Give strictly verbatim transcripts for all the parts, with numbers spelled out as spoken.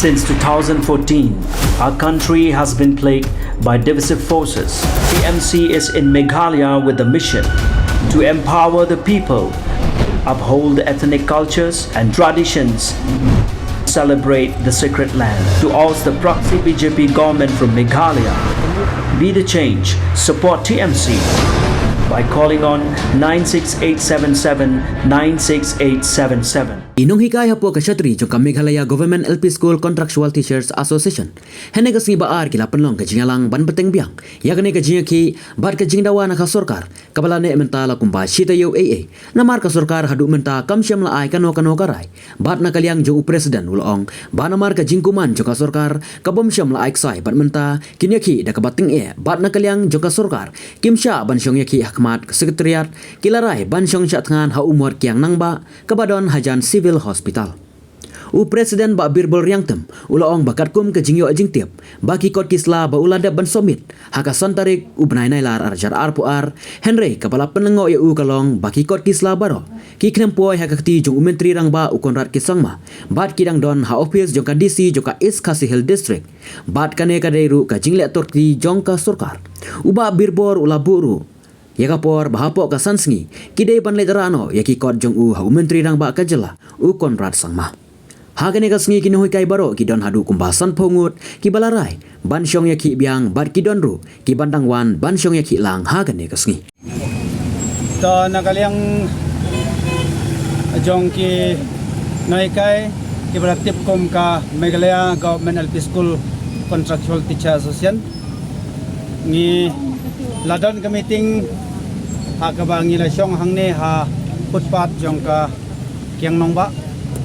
Since two thousand fourteen, our country has been plagued by divisive forces. T M C is in Meghalaya with the mission to empower the people, uphold ethnic cultures and traditions, celebrate the sacred land, to oust the proxy B J P government from Meghalaya. Be the change, support T M C by calling on nine six eight seven seven nine six eight seven seven. I nonghikai hapoh ka shatri jong ka Meghalaya Government L P School Contractual Teachers Association, hynne ka sngi Ba-ar ki la pynlong ka jingïalang ban bteng biang ïa kane ka jingïakhih bad ka jingdawa na ka sorkar, kaba la neh mynta la kumba shi taïew ei ei. Namar ka sorkar haduh mynta kam shym la ai kano kano ka rai. Bad na ka liang jong u president u la ong ba namar ka jingkuman jong ka sorkar ka bym shym la ai ksai bad mynta kin ïakhih da kaba tyngeh. Bad na ka liang jong ka sorkar kim shah ban shong ïakhih ha khmat ka secretariat, ki la rai ban shong shah thngan ha u mot kiang nangbah kaba don hajan Civil Hospital. U President Bah Birbal Riangtem u la ong ba katkum ka jingïoh jingtip ba ki kot ki sla ba u la dep ban submit ha ka san tarik u bnai Nailar ar hajar arphew ar, hynrei kaba la pynlyngngoh ïa u ka long ba ki kot ki sla baroh ki khlem poi ha ka kti jong u Myntri Rangbah u Conrad K Sangma, bad ki dang don ha ophis jong ka D C jong ka East Khasi Hills District. Bad kane ka dei ruh ka jingleh torti jong ka sorkar. U Bah Birbal u la buh ruh ïa ka por ba hapoh ka san sngi ki dei ban leit rah noh ïa ki kot jong u ha u Myntri Rangbah ka jylla u Conrad Sangma. Ha kane ka sngi ki nonghikai baroh ki don haduh kumba sanphew ngut kiba la rai ban shong ïakhih biang bad ki don ruh kiban dang wan ban shong ïakhih lang ha kane ka sngi. To na ka liang jong ki nonghikai kiba la tip kum ka Meghalaya Government L P School Contractual Teacher Association, ngi la don ka meeting ha kaba ngi la shong hangne ha footpath jong ka kiang nangbah,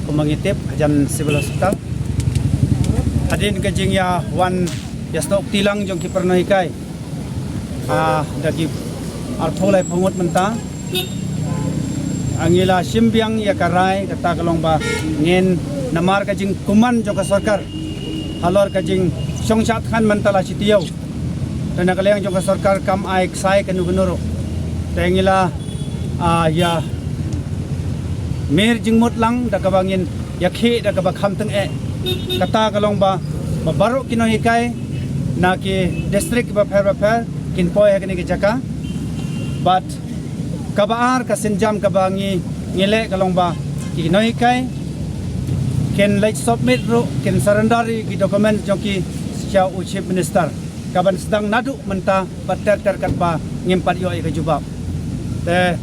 kumba ngi tip, hajan Civil Hospital. Hadien ka jingïawan ïasnoh kti lang jong ki para nonghikai, ah, da ki arphew laiphew ngut mynta, ah, ngi la shim biang ïa ka rai, kata ka long ba ngin, namar ka jingkuman jong ka sorkar halor ka jingshong shah thngan mynta la shi taïew. Te na ka liang jong ka sorkar kam ai ksai kano kano ruh. Te ngi la, ah, ïa mir jingmut lang da kaba ngin ïakhih da kaba kham tyngeh. Kata ka long ba, ba baroh ki nonghikai na ki district bapher bapher kin poi ha kane ka jaka. Bad kaba ar ka sienjam kaba ngi, ngi leh ka long ba ki nonghikai kin leit submit ruh, kin surrender ïa ki document jong ki sha u Chief Minister, kaban sdang naduh mynta bad ter ter katba ngim pat ïoh ïa ka jubab. Te,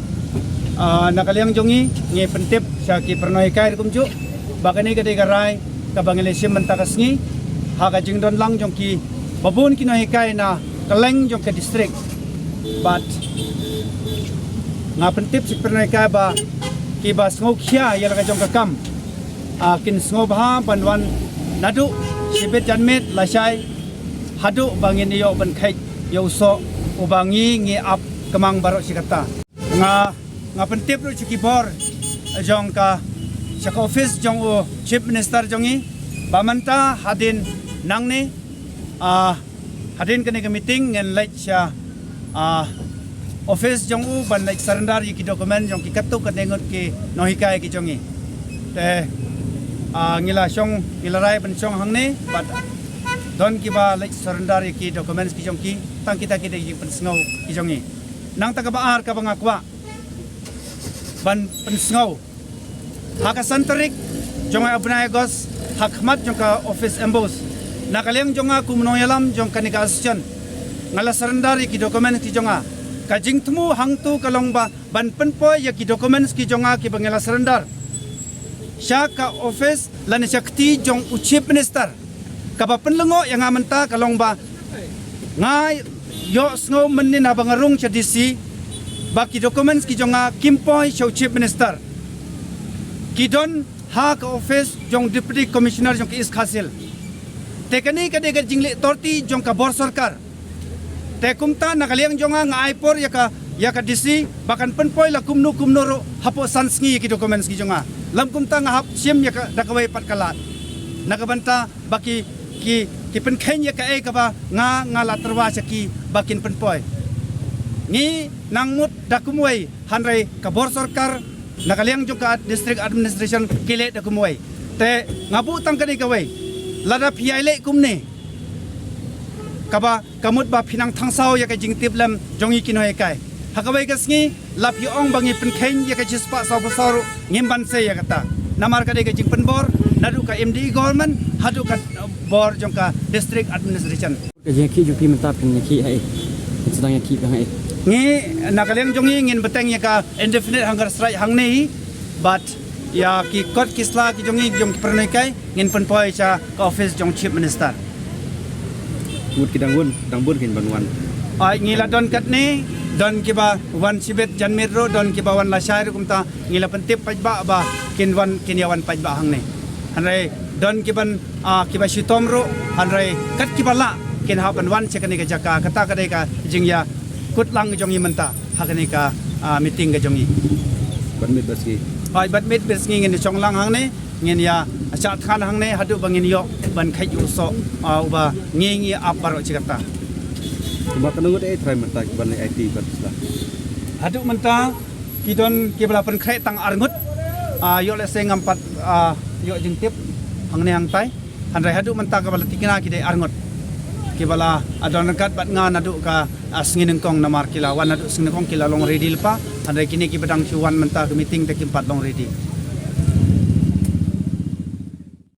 ah, na ka liang jong ngi, ngi pyntip sha ki para nonghikai ruh kumjuh ba kane ka dei ka rai kaba ngi la shim mynta ka sngi ha ka jingdon lang jong ki babun ki nonghikai na kylleng jong ka district. Bad nga pyntip sha ki para nonghikai ba kiba sngewkhia ïa la ka jong ka kam, ah, kin sngewbha ban wan naduh shibit janmiet lashai haduh ba ngin ïoh ban kheit ïa u soh uba ngi, ngi ap kmang baroh shi katta. Nga, nga pyntip ruh sha ki bor jong ka, sha ka office jong u Chief Minister jong ngi ba mynta hadien nangne, ah, hadien kane ka meeting ngin leit sha, ah, office jong u ban leit surrender ïa ki document jong ki katto katne ngut ki nonghikai ki jong ngi. Te, ah, ngi la shong, ngi la rai ban shong hangne bad don kiba leit surrender ïa ki documents ki jong ki, tang kita ki dei ki pynsngew ki jong ngi. Nangta kaba ar kaba nga kwah ban pynsngew, ha ka san tarik jong u bnai August, ha khmat jong ka office M B O S, na ka liang jong nga kum u nongïalam jong kane ka association, nga la surrender ïa ki documents ki jong nga. Ka jingthmu hangto ka long ba ban pynpoi ïa ki documents ki jong nga kiba nga la surrender sha ka office lane sha kti jong u Chief Minister. Kaba pynlyngngoh ïa nga mynta ka long ba nga ïohsngew mynnin haba nga rung sha D C ba ki documents ki jong nga kim poi sha u Chief Minister, ki don ha ka office jong Deputy Commissioner jong ka East Khasi Hills. Te kane ka dei ka jingleh torti jong ka bor sorkar. Te kumta na ka liang jong nga, nga ai por ïa ka, ïa ka D C ba kan pynpoi la kumno kumno ruh hapoh san sngi ïa ki documents ki jong nga. Lym kumta nga hap shim ïa ka da kawei pat ka lad, na ka bynta ba ki, ki, ki pynkheiñ ïa kaei kaba nga, nga la tyrwa sha ki ba kin pynpoi. Ngi nang mut da kumwei, hynrei ka bor sorkar na ka liang jong ka district administration ki leh da kumwei. Te nga buh tang kane kawei, Lada phi ïai leh kumne, kaba ka mut ba phi nang thangsaw ïa ka jingtip lem jong ngi ki nonghikai. Ha kawei ka sngi la phi ong ba ngi pynkheiñ ïa ka shispah saw phew saw ruh, ngim banse ïa kata. Namar ka dei ka jingpynbor naduh ka M D A government haduh ka bor jong ka district administration. Ka jingïakhih jong phi mynta phin ïakhih ha ei? Phin sdang ïakhih ka ha ei? Ngi, na ka liang jong ngi, ngin bteng ïa ka indefinite hunger strike hangne hi. Bad ïa ki kot ki sla ki jong ngi, jong ki paralok nonghikai, ngin pynpoi sha ka office jong Chief Minister. Mut ki dang bun, dang bun kin ban wan. Ai, ngi la don katne, don kiba wan shibit janmiet ruh, don kiba wan lashai ruh, kumta ngi la pyntip paidbah ba kin wan, kin ïa wan paidbah hangne. Hynrei don kiban, ah, kiba shitom ruh, hynrei kat kiba lah kin hap ban wan sha kane ka jaka. Kata ka dei ka jingïakut lang jong ngi mynta ha kane ka, ah, meeting ka jong ngi. Ban miet ban sngi. Hooid, ban miet ban sngi ngin shong lang hangne, ngin ïa shah thngan hangne haduh ba ngin ïoh ban kheit u soh, ah, uba ngi ngi ap baroh shi katta. Kumba katno ngut ei trai mynta kiban leh aiti ban sla? Haduh mynta ki don kiba la pynkhreh tang ar ngut. Ah, ïoh lehse ngam pat, ah, ïoh jingtip hangne hangtai. Hynrei haduh mynta kaba la tikna ki dei ar ngut kiba la, ah, don ryngkat bad nga naduh ka, ah, sngi nyngkong, namar ki la wan naduh sngi nyngkong, ki la long ready lypa. Hynrei kine kiba dang shu wan mynta ka meeting te kim pat long ready.